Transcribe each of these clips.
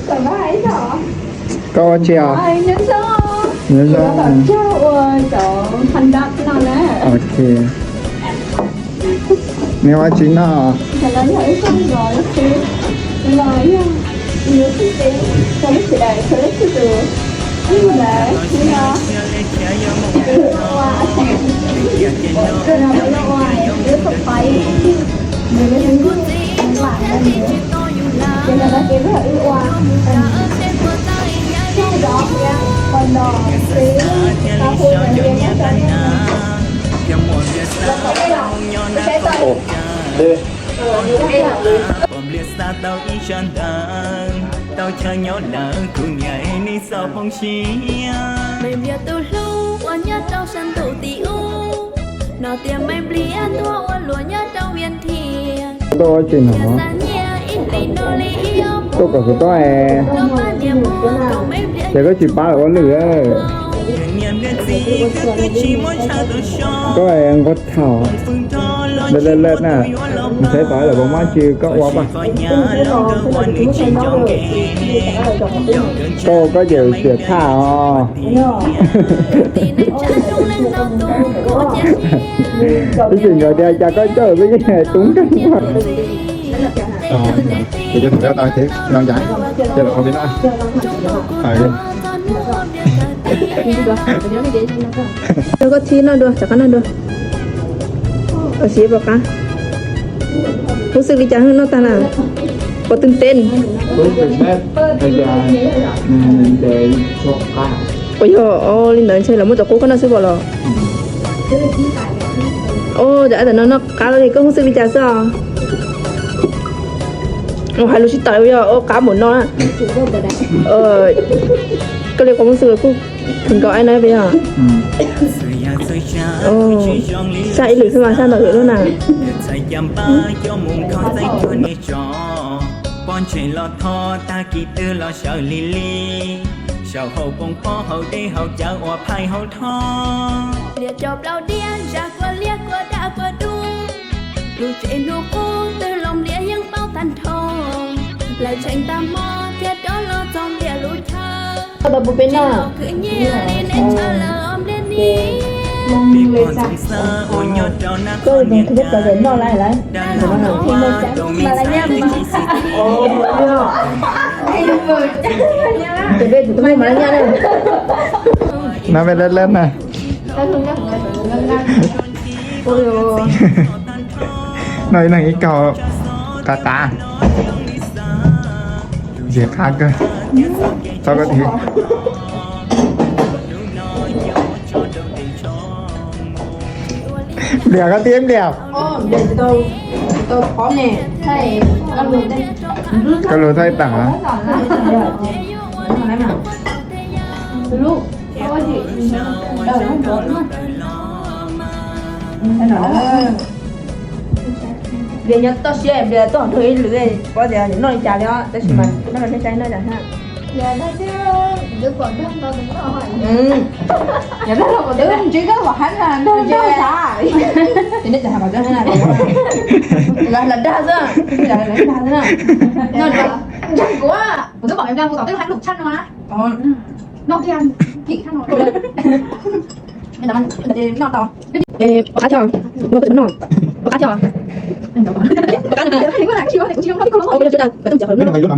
Koj ua tsi os? Nyob zoo. Ok. Neb ua tsi no? Pom Nplias xa tau ib zaj ntawv, tau chaw nyob lawm kuv niam es nej txhob poob siab. Maiv Nplias tus hlub uas nyob rau sab ntuj tim ub, no tias Maiv Nplias tuag ua luam nyob rau Vias Thias. Tuaj ua tsi no? Tuaj kom kuv tuaj es. Ces koj tsis pab ua lwm. Koj nquag thaum lawm lawm lawm na, mus txhais tau lawm puas muaj tsi koj ua pas. Koj ua koj ces xiam thaj os. Ib txwm nkawd tias cas koj coj peb yeej tub nkeeg. Kuv cov thaum tau thiab no cas ces los ua peb no. Rau koj thib noj dua, rov qab noj dua. Ua siab pom qab. Huj xwb li cas noj tag na? Puas twb teb? Puas yog li ntawd ntshe lawv muab cov qub koj noj xwb pom los? Ua cas tam no noj qab li, koj huj xwb li cas xwb os? Ua hais lus sib tawm yog ua qab mus no na. Koj li qhov huj xwb kuj kheev nkaus aib no peb yog. Saj ib lwm xwb mas saj ntau lwm lub na. Poj ntseeg los thov tag kis twg los sawv lig lig, saum hauv poom pob hauv dej hauv cawv uas phais hauv thoj. Liam cov plaub diab zaj kua liab kua daj kua dub, lub tsev hnub qub twg los Nplias yeej paub tag nrho. Lawv tseem tag hmo thiab rov los txog Nplias lub chaw. Koj tau pub peb noj. Koj zoo tus peb cov noj lawm lawm. Ces peb tus tub Maiv Nplias na. No peb lab lab na. Noj ib leeg ib kaug, qab qab. Ntxim qab kawg. Txhob koj tiag. Nplias koj tiag Nplias. Koj lug thaij tam. Nplias nyob toj siab, Nplias tuaj nrog ib lwm, paub tias noj li cas li os, tab sis mas noj los saib saib noj cas na. Yog dag los kom twb ntsib koj kom hab na, nrog nrog sav. Ces nej cas hais kom twb hab na, los dag xwb, los dag xwb na. Nrog kuv, kuv twb pom Nplias mus tom twb hab lus tshaj no na. Noj tiag, kim tshaj no. Noj tau. Pom qab choj, noj pom qab choj. Pom qab na, kuv tsis noj, kuv tsis noj, kuv tsis noj. Koj noj pom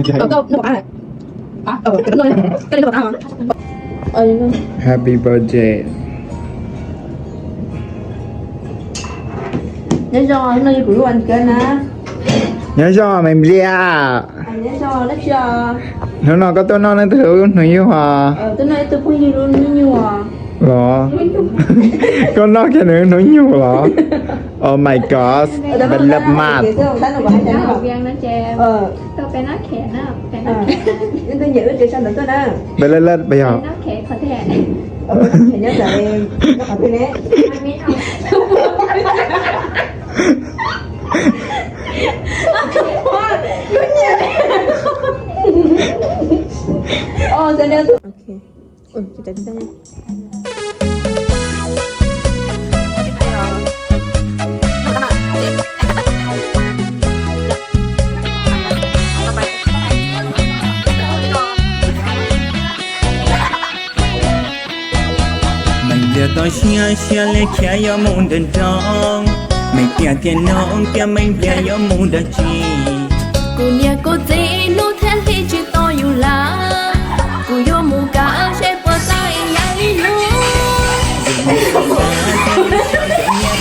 qab. Happy birthday. Nyob zoo, no yog kuv lubวันเกิด na. Nyob zoo me Nplias. Nyob zoo, dab tsi os? Hnub no koj tuaj noj leej twg lub hnub yug os? Tuaj noj ib tug phooj ywg lub hnub yug os. Los? Koj noj kiag nws hnub yug los? Oh my god, velov mas. Velov lov pas yog. Koj siab siab li khiav yuav mus nrog nrog, Meej Tiam thiab Noog thiab Meej Npliag yuav mus dab tsi? Kuv niam kuv txiv hnub thiab hli tsis tos yus lawm, kuv yuav mus kaw seb puas tau ib yam li yus.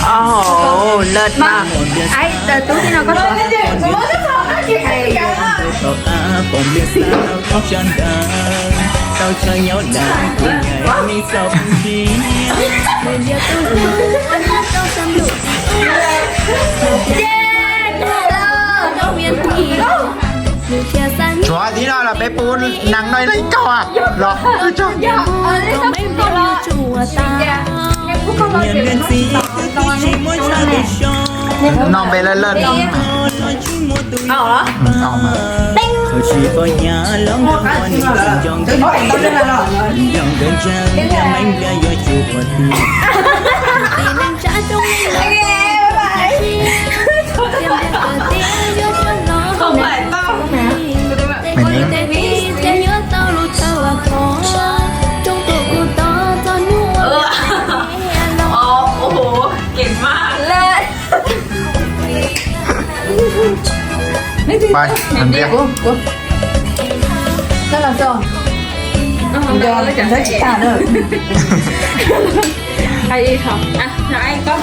Oj, lawm na. Ais, tub tij no koj tuav. Tshuav tib no los peb pub nees no ib leeg kaug los. Noj npe lawm lawm. Pais, làm việc. Tao làm rồi. Giờ chấm hết chữ tả rồi. Ai đi không? À, nói anh có.